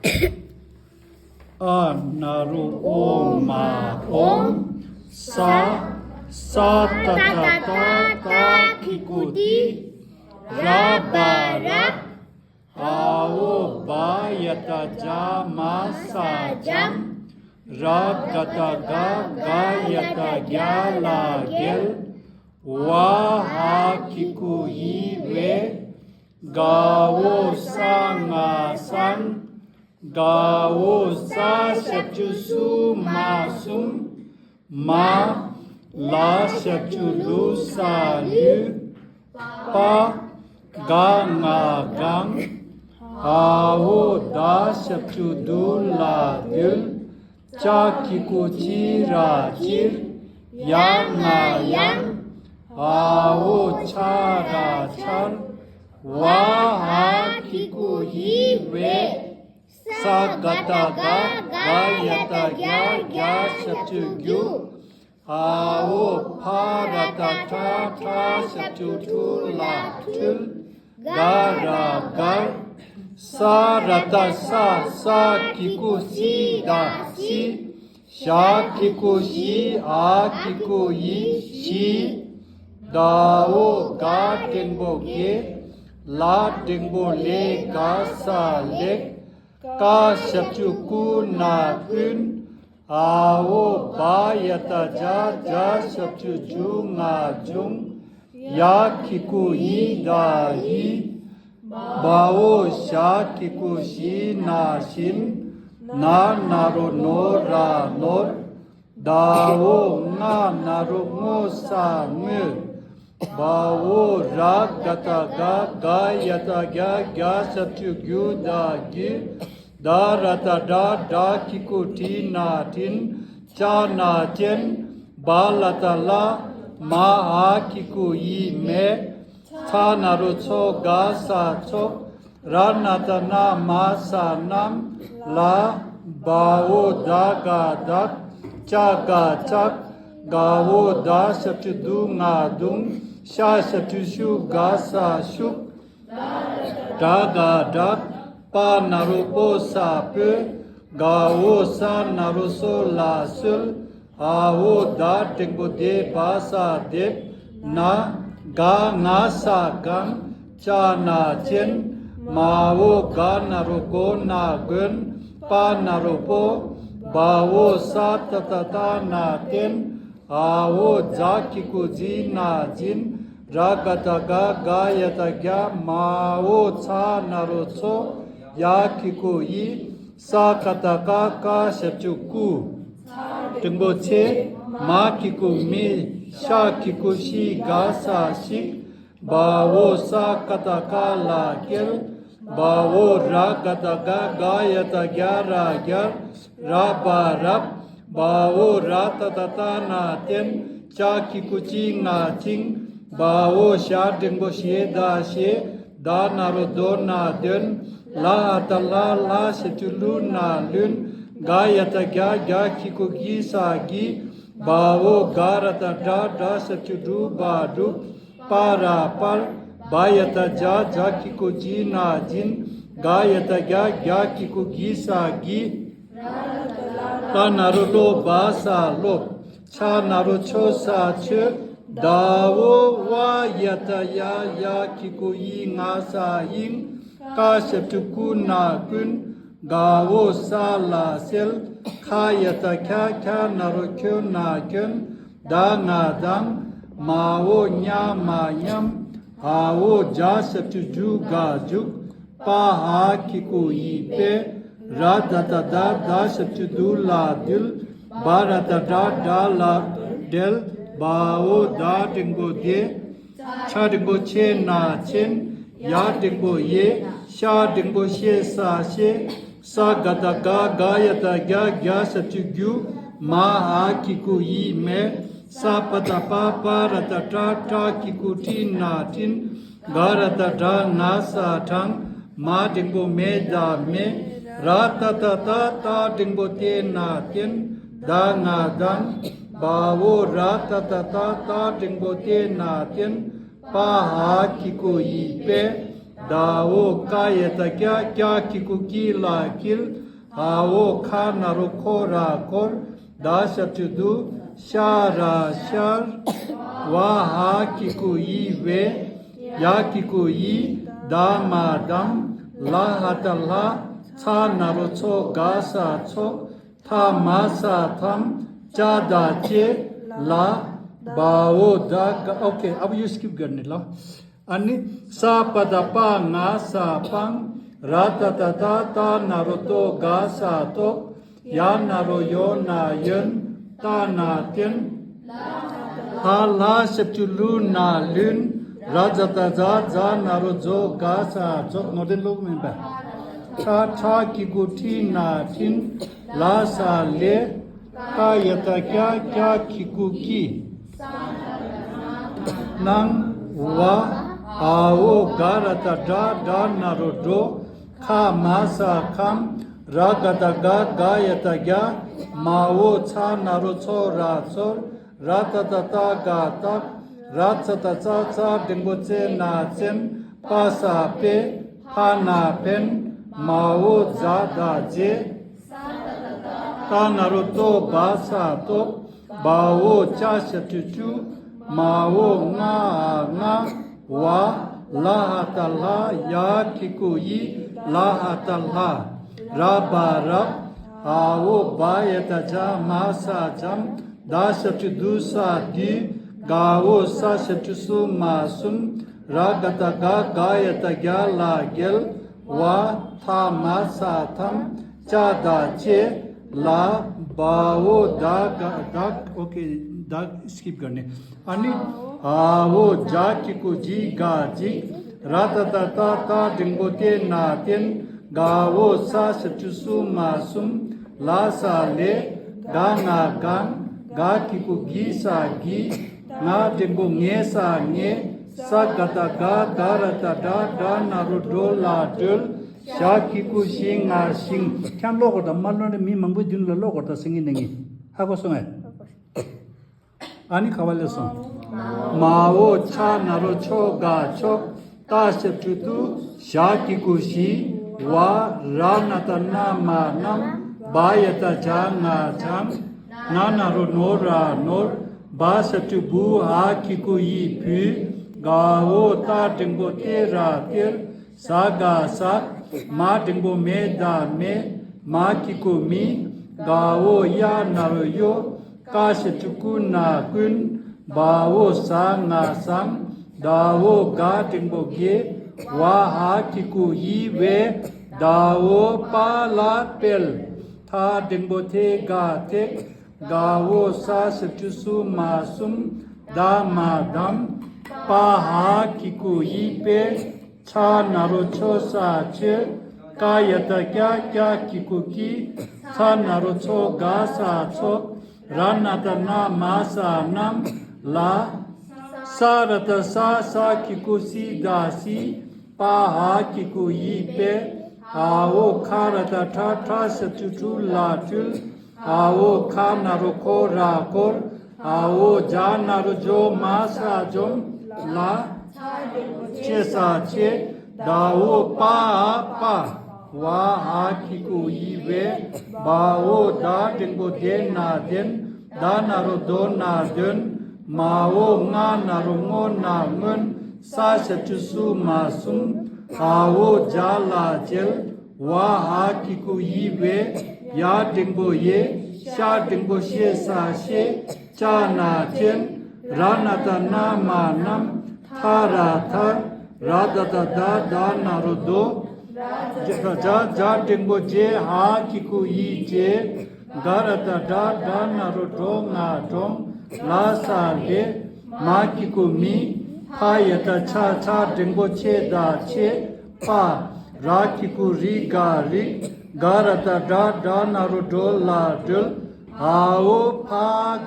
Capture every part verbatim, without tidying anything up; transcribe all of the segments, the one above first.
ཨ་ན་རོ་ཨོ་མ་ཨོམ། ས། ས་ཏ་ཏ་ཏ་ཏ་གི་གུ་ཏི། ར་བ་རབ། འ་འོ་བ་ཡ་ཏ་བྱ་མ་ས་འཇམ། ར་ག་ཏ་ག་ག་ཡ་ཏ་རྒྱ་ལ་རྒྱལ། བ་འ་གི་གུ་འི་བས། ག་འོ་ས་ང་སང་། ག་འོ་ས་ཞབས་ཀྱུ་སུ་མ་གསུམ། མ། ལ་ཞབས་ཀྱུ་ལུ་ས་ལུས། པ། ག་ང་གང་། འ་འོ་ད་ཞབས་ཀྱུ་དུ་ལ་དུལ། ཅ་གི་གུ་ཅི་ར་ཅིར། ཡ་ང་ཡང་། འ་འོ་ཆ་ར་ཆར། བ་འ་གི་གུ་འི་བས། ས་ག་ཏ་ག་ག་ཡ་ཏ་རྒྱ་རྒྱ་ཞབས་ཀྱུ་རྒྱུ། འ་འོ་ཕ་ར་ཏ་ཕྲ་ཕྲ་ཞབས་ཀྱུ་ཕྲུ་ལ་ཕྲུལ། ག་ར་གར། ས་ར་ཏ་ས་ས་གི་གུ་སི་ད་སི། ཞ་གི་གུ་ཞི། འ་གི་གུ་འི་ཞི། ད་འོ་ག་འགྲེང་བུ་དགེ། ལ་འགྲེང་བུ་ལེ། ག་ས་ལེགས། ཀ་ཞབས་ཀྱུ་ཀུ་ན་ཀུན། འ་འོ་བ་ཡ་ཏ་བྱ་བྱ་ཞབས་ཀྱུ་རྒྱུ་ང་འབྱུང་། ཡ་གི་གུ་ཡི་ད་ཡིས། བ་འོ་ཞ་གི་གུ་ཞི་ན་བཞིན། ན་ན་རོ་ནོ་ར་ནོར། ད་འོ་ང་ན་རོ་སྔོ་ས་སྔོས། བ་འོ་ར་ག་ཏ་ག་ག་ཡ་ཏ་རྒྱ་རྒྱ་ཞབས་ཀྱུ་རྒྱུ་ད་རྒྱུས། ད་ར་ཏ་དྲ་དྲ་གི་གུ་དྲི་ན་དྲིན། ཅ་ན་ཅན། བ་ལ་ཏ་ལ། མ་འ་གི་གུ་འི་མས། ཚ་ན་རོ་ཚོ་ག་ས་ཚོགས། ར་ན་ཏ་རྣ་མ་ས་རྣམས། ལ། བ་འོ་ད་ག་བདག་ཅ་ག་ཅག་ག་འོ་ད་ཞབས་ཀྱུ་དུ་ང་དུང་། ཤ་ཞབས་ཀྱུ་ཤུ་ག་ས་ཤུགས། ད་ག་བདག་པ་ན་རོ་པོ་ས་སྤོས། ག་འོ་ས་ན་རོ་སོ་ལ་སོལ། འ་འོ་ད་འགྲེང་བུ་དེ་བ་ས་འདེབས། ན། ག་ང་ས་གང་། ཅ་ན་ཅན། མ་འོ་ག་ན་རོ་གོ་ན་མགོན། པ་ན་རོ་པོ། བ་འོ་ས་ཏ་ཏ་བཏགས་ན་བསྟན། འ་འོ་ཛ་གི་གུ་ཛི་ན་འཛིན། ར་ག་བཏགས་རྒ་རྒ་ཡ་བཏགས་རྒྱ། མ་འོ་ཚ་ན་རོ་ཚོ། ཡ་གི་གུ་ཡི། ས་ཀ་བཏགས་སྐ་སྐ་ཞབས་ཀྱུ་སྐུ། འགྲེང་བུ་ཚེ། མ་གི་གུ་མི། ཤ་གི་གུ་ཤི་ག་ས་ཤིག་བ་འོ་ས་ཀ་བཏགས་སྐ་ལ་སྐལ། བ་འོ་ར་ག་བཏགས་རྒ་རྒ་ཡ་བཏགས་རྒྱ་ར་རྒྱལ། ར་བ་རབ། བ་འོ་ར་ཏ་བཏགས་བཏགས་ན་བརྟན། ཅ་གི་གུ་ཅི་ང་ཅིང་། བ་འོ་ཞ་འགྲེང་བུ་ཞེ་ད་ཞེས། ད་ན་རོ་དོ་ན་དོན། ལ་འ་བཏགས་ལ་ལ་ཞབས་ཀྱུ་ལུ་ན་ལུན། རྒ་ཡ་བཏགས་རྒྱ་རྒ་གི་གུ་རྒྱི་ས་རྒྱིས། བ་འོ་ག་ར་བཏགས་གྲ་གྲ་ཞབས་ཀྱུ་གྲུ་བ་གྲུབ། པ་ར་པར། བ་ཡ་བཏགས་བྱ་བྱ་གི་གུ་བྱི་ན་སྦྱིན། ག་ཡ་བཏགས་རྒྱ་རྒྱ་གི་གུ་གི་ས་གྱིས། ཏ་ན་རོ་ཏོ་བ་ས་ཏོབ། ཆ་ན་རོ་ཆོ་ས་ཆོས། ད་འོ་བ་ཡ་བཏགས་ཡ་ཡ་གི་གུ་ཡི་ང་ས་ཡིང་། ཀ་ཞབས་ཀྱུ་ཀུ་ན་ཀུན། ག་འོ་ས་ལ་སེལ། ཁ་ཡ་བཏགས་ཁྱ་ཁྱ་ན་རོ་ཁྱོ་ན་ཁྱོན། ད་ང་དང་། མ་འོ་ཉ་མ་མཉམ། འ་འོ་ཇ་ཞབས་ཀྱུ་ཇུ་ག་འཇུག་པ་འ་གི་གུ་འི་པས། ར་ད་བཏགས་རྡ་རྡ་ཞབས་ཀྱུ་རྡུ་ལ་རྡུལ། བ་ར་བཏགས་བྲ་བྲ་ལ་བྲེལ། བ་འོ་ད་འགྲེང་བུ་བདེ། ཆ་འགྲེང་བུ་ཆེ་ན་ཆེན། ཡ་འགྲེང་བུ་ཡེ། ཤ་འགྲེང་བུ་ཤེ་ས་ཤེས། ས་ག་བཏགས་སྒ་སྒ་ཡ་བཏགས་སྒྱ་སྒྱ་ཞབས་ཀྱུ་སྒྱུ། མ་འ་གི་གུ་འི་མས། ས་པ་བཏགས་སྤ་སྤ་ར་བཏགས་སྤྲ་སྤྲ་གི་གུ་སྤྲི་ན་སྤྲིན། ག་ར་བཏགས་གྲ་ང་ས་གྲངས། མ་འགྲེང་བུ་མེ་ད་མེ། ར་ཏ་བཏགས་རྟ་རྟ་འགྲེང་བུ་རྟེ་ན་བརྟེན། ད་ང་དང་། བ་འོ་ར་ཏ་བཏགས་རྟ་རྟ་འགྲེང་བུ་རྟེ་ན་བརྟེན། པ་འ་གི་གུ་འི་པས། ད་འོ་ཀ་ཡ་བཏགས་ཀྱ་ཀྱ་གི་གུ་ཀྱི་ལ་ཀྱིལ། འ་འོ་ཁ་ན་རོ་ཁོ་ར་ཁོར། ད་ཞབས་ཀྱུ་དུ་ཤ་ར་ཤར། བ་འ་གི་གུ་འི་བས། ཡ་གི་གུ་ཡིས། ད་མ་དམ། ལ་འ་བཏགས་ལྷ། ཚ་ན་རོ་ཚོ་ག་ས་ཚོགས། ཐ་མ་ས་ཐམ། ཅ་ད་ཅེ། ལ། བ་འོ་ད་ག་ཨོ་ཁེ། अब ये स्किप करने ला। ཨ་ནི། ས་པ་ད་པ་ང་ས་སྤང་། ར་ཏ་ཏ་ཏ་ཏ་ན་རོ་ཏོ་ག་ས་ཏོག། ཡ་ན་རོ་ཡོ་ན་ཡོན། ཏ་ན་ཏེན། ལྷ་ལྷ་ཞབས་ཀྱུ་ལྷུ་ན་ལྷུན། ར་ཛ་ད་ཛ་ཛ་ན་རོ་ཛོ་ག་ས་ཛོག། ནོར་ལྡན་ལོག་མིན་པ། ཁྲ་ཁྲ་གི་གུ་ཁྲི་ན་ཁྲིན། ལ་ས་ལེ། ཀ་ཡ་བཏགས་ཀྱ་ཀྱ་གི་གུ་ཀྱི། ནང་། བ། འ་འོ་ག་ར་བཏགས་གྲ་གྲ་ན་རོ་གྲོ། ཁ་མ་ས་ཁམས། ར་ག་བཏགས་རྒ་རྒ་ཡ་བཏགས་རྒྱ། མ་འོ་ཚ་ན་རོ་ཚོ་ར་ཚོར། ར་ཏ་ཏ་ཏ་ག་སྟག། ར་ཙ་ད་ཙ་ཙ་འགྲེང་བུ་ཙེ་ན་ཙེམ། པ་ས་པེ། ཕ་ན་ཕེན། མ་འོ་ཛ་ད་ཛེ། ཏ་ན་རོ་ཏོ་བ་ས་སྟོབས། བ་འོ་ཅ་ཞབས་ཀྱུ་ཅུ། མ་འོ་ང་འ་ང་། བ། ལ་འ་བཏགས་ལྷ། ཡ་གི་གུ་ཡི། ལ་འ་བཏགས་ལྷ། ར་བ་རབ། འ་འོ་བ་ཡ་བཏགས་བྱ། མ་ས་འཇམ། ད་ཞབས་ཀྱུ་དུ་ས་དུས། ག་འོ་ས་ཞབས་ཀྱུ་སུ་མ་གསུམ། ར་ག་བཏགས་རྒ་རྒ་ཡ་བཏགས་རྒྱ་ལ་རྒྱལ། བ། ཐ་མ་ས་ཐམ། ཅ་ད་ཅེ། ལ། བ་འོ་ད་ག་ད། ཨོ་ཁེ། ད་སི་ཀིབ་གར་ནི། ཨ་ནི། འ་འོ་ཇ་གི་གུ་ཇི་ག་ཇིག། ར་ཏ་ཏ་ཏ་ཏ་འགྲེང་བུ་ཏེ་ན་ཏེན། ག་འོ་ས་ཞབས་ཀྱུ་སུ་མ་གསུམ། ལ་ས་ལེ། ག་ན་སྒང་། ག་གི་གུ་གི་ས་གིས། ང་འགྲེང་བུ་ངེ་ས་ངེས། ས་ག་བཏགས་སྒ་སྒ་ར་བཏགས་སྒྲ་སྒྲ་ན་རོ་སྒྲོ་ལ་སྒྲོལ། ཞ་གི་གུ་ཞི་ང་ཞིང་། ཁྱང་ལོག་གོ་ད་མ་ལོ་ནི་མི་མང་པོའི་མདུན་ལ་ལོག་གོ་ད་སེང་གེ་ནང་གི། ཧ་གོ་སོང་ངས། ཨ་ནི་ཁ་བ་ལས་སོང་། མ་འོ་ཆ་ན་རོ་ཆོ་ག་ཆོག། ཏ་ཞབས་ཀྱུ་ཏུ། ཞ་གི་གུ་ཞི། བ། ར་ན་བཏགས་རྣ་མ་རྣམས། བ་ཡ་བཏགས་བྱ་ང་བྱམས། ན་ན་རོ་ནོ་ར་ནོར། བ་ཞབས་ཀྱུ་བུ། འ་གི་གུ་འི་བུས། ག་འོ་ཏ་འགྲེང་བུ་ཏེ་ར་ཏེར། ཟ་ག་ཟགས། མ་འགྲེང་བུ་མེ་ད་མེད། མ་གི་གུ་མི། ག་འོ་ཡ་ན་རོ་གཡོ། ཀ་ཞབས་ཀྱུ་ཀུ་ན་ཀུན། བ་འོ་ཟ་ང་བཟང་། ད་འོ་ག་འགྲེང་བུ་དགེ། བ་འ་གི་གུ་འི་བས། ད་འོ་པ་ལ་དཔལ། ཐ་འགྲེང་བུ་ཐེ་ག་ཐེག། ག་འོ་ས་ཞབས་ཀྱུ་སུ་མ་གསུམ། ད་མ་དམ། པ་འ་གི་གུ་འི་པས། ཆ་ན་རོ་ཆོ་ས་ཆོས། ཀ་ཡ་བཏགས་ཀྱ་ཀྱ་གི་གུ་ཀྱི། ཚ་ན་རོ་ཚོ་ག་ས་ཚོགས། ར་ན་བཏགས་རྣ་མ་ས་རྣམས། ལ། ས་ར་བཏགས་སྲ་ས་གི་གུ་སྲི་ད་སྲིད། པ་འ་གི་གུ་འི་པས། འ་འོ་ཁ་ར་བཏགས་ཁྲ་ཁྲ་ཞབས་ཀྱུ་ཁྲུ་ལ་ཁྲུལ། འ་འོ་ཁ་ན་རོ་ཁོ་ར་ཁོར། འ་འོ་ཇ་ན་རོ་ཇོ་མ་ས་ཇོམ། ལ། ཆེ་ས་ཆེ། ད་འོ་པ་འ་པ། བ་འ་གི་གུ་འི་བས། བ་འོ་ད་འགྲེང་བུ་དེ་ན་དེན། ད་ན་རོ་དོ་ན་དོན། མ་འོ་ང་ན་རོ་ངོ་ན་མངོན། ས་ཞབས་ཀྱུ་སུ་མ་གསུམ། འ་འོ་ཇ་ལ་ཇལ། བ་འ་གི་གུ་འི་བས། ཡ་འགྲེང་བུ་ཡེ། ཤ་འགྲེང་བུ་ཤེ་ས་ཤེས། ཅ་ན་ཅན། ར་ན་བཏགས་རྣ་མ་རྣམས། ཐ་ར་ཐར། ར་ད་བཏགས་རྡ་རྡ་ན་རོ་རྡོ། ཇ་ཇ་འགྲེང་བུ་ཇེ། འ་གི་གུ་འི་ཇེ། ག་ར་བཏགས་གྲ་གྲ་ན་རོ་གྲོ་ང་གྲོང་། ལ་ས་ལེ། མ་གི་གུ་མི། ཕ་ཡ་བཏགས་ཕྱ་ཕྱ་འགྲེང་བུ་ཕྱེ་ད་ཕྱེ། པ། ར་གི་གུ་རི་ག་རིག། ག་ར་བཏགས་གྲ་གྲ་ན་རོ་གྲོ་ལ་གྲོལ། འ་འོ་ཕ་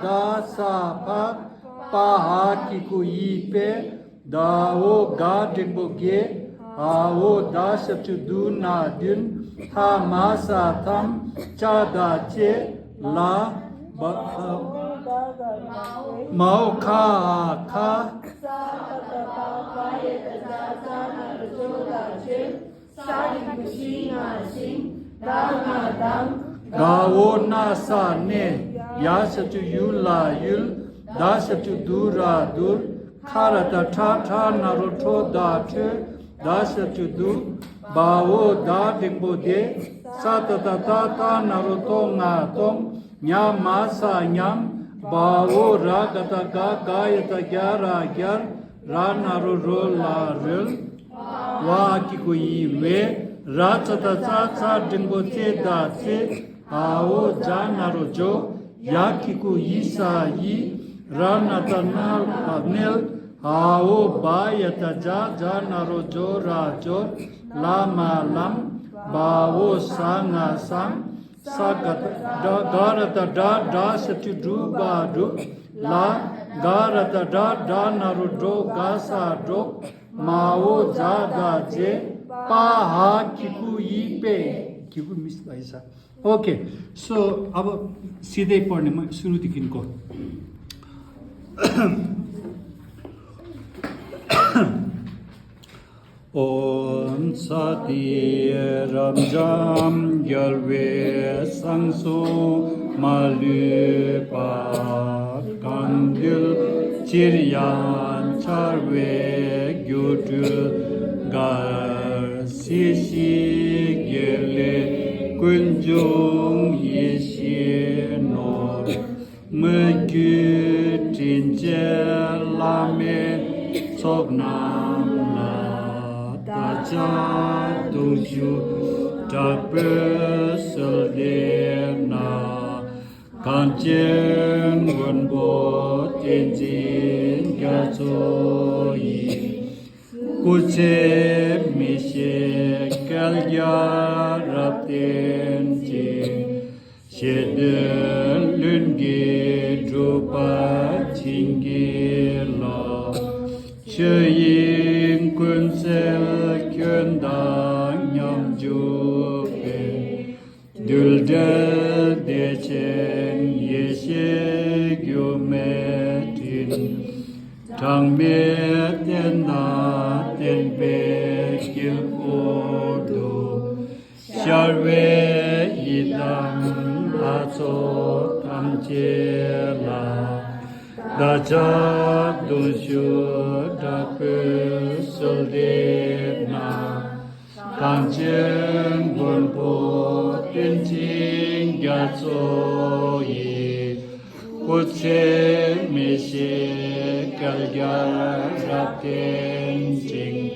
ག་ས་ཕག། པ་འ་གི་གུ་འི་པས། ད་འོ་ག་འགྲེང་བུ་དགེ། འ་འོ་ད་ཞབས་ཀྱུ་དུ་ན་བདུན། ཐ་མ་ས་ཐམ། ཅ་ད་ཅེ། ལ། བ། མའོ་ཁ་ཨ་ཁ། ས་ད་ད་པ་བ་ཡ་ད་ད་ཛ་ན་རོ་ཛོ་ད་ཛོད། ས་རིང་པོ་ཤི་ང་ཤིང་། ད་ང་དང་། ག་འོ་ན་ས་གནས། ཡ་ཞབས་ཀྱུ་ཡུ་ལ་ཡུལ། ད་ཞབས་ཀྱུ་དུ་ར་དུར། ཁ་ར་ད་ཁྲ་ཁྲ་ན་རོ་ཁྲོ་ད་ཁྲོད། ད་ཞབས་ཀྱུ་དུ། བ་འོ་ད་འགྲེང་བུ་དེ། ས་ད་ད་ད་ད་ན་རོ་ཏོ་ང་སྟོང་། ཉ་མ་ས་ཉམས། བ་འོ་ར་ག་ད་ག་ག་ཡ་ད་གྱ་ར་གྱར། ར་ན་རོ་རོ་ལ་རོལ། བ་གི་གུ་ཡི་བས། ར་ཙ་ད་ཙ་ཙ་འགྲེང་བུ་ཙེ་ད་ཙེ། འ་འོ་ཛ་ན་རོ་ཛོ། ཡ་གི་གུ་ཡི་ས་ཡི། ར་ན་ད་ན་ལ་གནས། འ་འོ་བ་ཡ་ད་ཛ་ཛ་ན་རོ་ཛོ་ར་ཛོར། ལ་མ་ལམ། བ་འོ་ས་ང་སང་། ས་ག་ད་ག་ར་ད་གྲ་གྲ་ཞབས་ཀྱུ་གྲུ་བ་གྲུབ། ལ། ག་ར་ད་གྲ་གྲ་ན་རོ་གྲོ་ག་ས་གྲོགས། མ་འོ་ཛ་ད་ཛེ། པ་འ་གི་གུ་ཡི་པས། གི་གུ་མི་སླ་ཡི་ས། Okay, so अब सिधै पढ्नेमा सुरु देखिनको। ཨོཾ་ས་ཏེ་རབ་འབྱམས་རྒྱལ་བའི་གསང་གསུམ་མ་ལུས་པ། གང་འདུལ་ཕྱིར་ཡང་འཆར་བའི་སྒྱུ་འཕྲུལ་གར། སྲིད་ཞིའི་དགེ་ལེགས་ཀུན་འབྱུང་ཡེ་ཤེས་ནོར། མོས་གུས་དྲིན་ཅན་བླ་མའི་ཚོགས་རྣམས་ལ། བདག་ཅག་གདུང་ཤུགས་དྲག་པོས་གསོལ་འདེབས་ན། གངས་ཅན་མགོན་པོ་བསྟན་འཛིན་རྒྱ་མཚོ་ཡི། སྐུ་ཚེ་མི་ཤིགས་བསྐལ་བརྒྱར་རབ་བརྟན་ཅིང་། བཞེད་དོན་ལྷུན་གྱིས་གྲུབ་པར་བྱིན་གྱིས་རློབས། ཆོས་དབྱིངས་ཀུན་གསལ་ཁྱོན་དང་མཉམ་འཇུག་པའི། རྡུལ་བྲལ་བདེ་ཆེན་ཡེ་ཤེས་སྒྱུ་མའི་སྤྲིན། གྲངས་མེད་བསྟན་དང་བསྟན་པའི་དཀྱིལ་འཁོར་དུ། ཤར་བའི་ཡི་དམ་ལྷ་ཚོགས་ཐམས་ཅད་ལ། བདག་ཅག་གདུང་ཤུགས་དྲག་པོས་གསོལ་འདེབས་ན། གངས་ཅན་མགོན་པོ་བསྟན་འཛིན་རྒྱ་མཚོ་ཡི། སྐུ་ཚེ་མི་ཤིགས་བསྐལ་བརྒྱར་རབ་བརྟན་ཅིང་།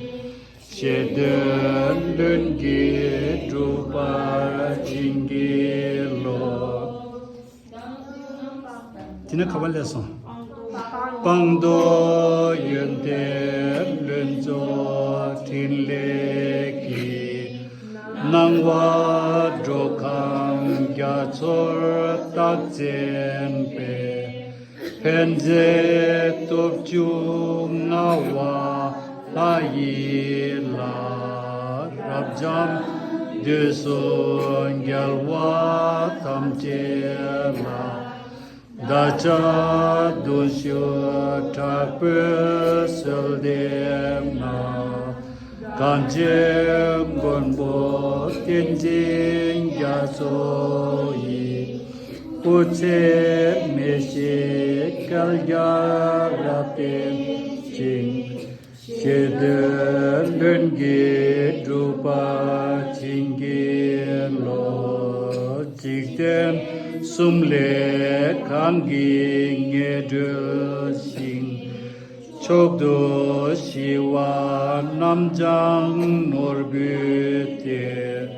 བཞེད་དོན་ལྷུན་གྱིས་གྲུབ་པར་བྱིན་གྱིས་རློབས། དེ་ནས་ག་པར་སླེབས་སོང་། སྤངས་རྟོགས་ཡོན་ཏན་ལྷུན་རྫོགས་ཕྲིན་ལས་ཀྱི། སྣང་བ་འགྲོ་ཁམས་རྒྱ་མཚོར་རྟག་འཛིན་པའི། ཕན་མཛད་སྟོབས་བཅུ་མངའ་བ་ལྷ་ཡི་ལྷ། རབ་འབྱམས་དུས་གསུམ་རྒྱལ་བ་ཐམས་ཅད་ལ། བདག་ཅག་གདུང་ཤུགས་དྲག་པོས་གསོལ་འདེབས་ན། གངས་ཅན་མགོན་པོ་བསྟན་འཛིན་རྒྱ་མཚོ་ཡི། སྐུ་ཚེ་མི་ཤིགས་བསྐལ་བརྒྱར་རབ་བརྟན་ཅིང་། བཞེད་དོན་ལྷུན་གྱིས་གྲུབ་པར་བྱིན་གྱིས་རློབས། འཇིག་རྟེན་གསུམ་ལས་གང་གིས་ངེས་གྲོལ་ཞིང་། མཆོག་ཏུ་ཞི་བ་རྣམ་བྱང་ནོར་བུའི་གཏེར།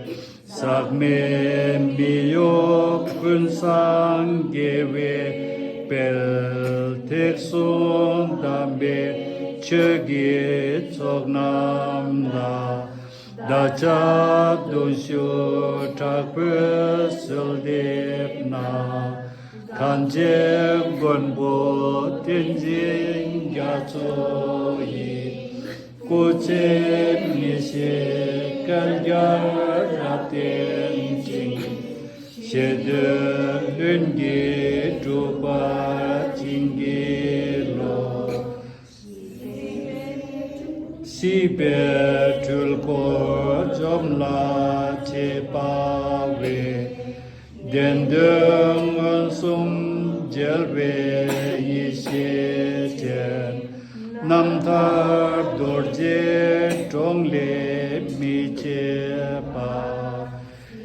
ཟག་མེད་མི་གཡོ་ཀུན་བཟང་དགེ་བའི་དཔལ། ཐེག་གསུམ་དམ་པའི་ཆོས་ཀྱི་ཚོགས་རྣམས་ལ། བདག་ཅག་གདུང་ཤུགས་དྲག་པོས་གསོལ་འདེབས་ན། གངས་ཅན་མགོན་པོ་བསྟན་འཛིན་རྒྱ་མཚོ་ཡི། སྐུ་ཚེ་མི་ཤིགས་བསྐལ་བརྒྱར་རབ་བརྟན་ཅིང་། བཞེད་དོན་ལྷུན་གྱིས་གྲུབ་པར་ པའི་འཁྲུལ་འཁོར་འཇོམས་ལ་བྱེད་པ་བས། བདེན་དོན་མངོན་སུམ་མཇལ་བའི་ཡེ་ཤེས་ཅན། རྣམ་ཐར་རྡོ་རྗེའི་གྲོང་ལས་མི་ཕྱེད་པ།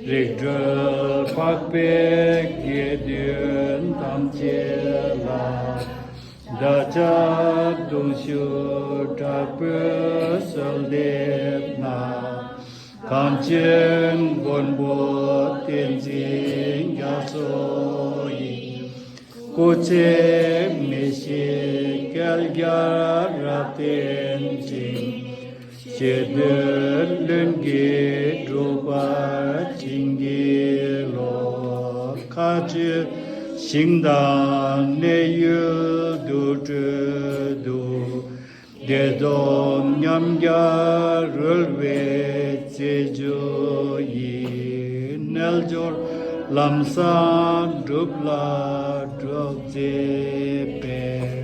རིག་གྲོལ་འཕགས་པའི་དགེ་འདུན་ཐམས་ཅད་ལ། བདག་ཅག་གདུང་ཤུགས་དྲག་པོས་གསོལ་འདེབས་ན། གངས་ཅན་མགོན་པོ་བསྟན་འཛིན་རྒྱ་མཚོ་ཡི། སྐུ་ཚེ་མི་ཤིགས་བསྐལ་བརྒྱར་རབ་བརྟན་ཅིང་། ཞེ་འདོད་ལྷུན་གྱིས་གྲུབ་པར་བྱིན་གྱིས་རློབས། མཁའ་སྤྱོད་ཞིང་དང་གནས་ཡུལ་དུར་ཁྲོད་དུ། བདེ་སྟོང་ཉམས་རྒྱ་རོལ་བའི་རྩེ་འཇོ་ཡིས། རྣལ་འབྱོར་ལམ་བཟང་སྒྲུབ་ལ་གྲོགས་མཛད་པའི།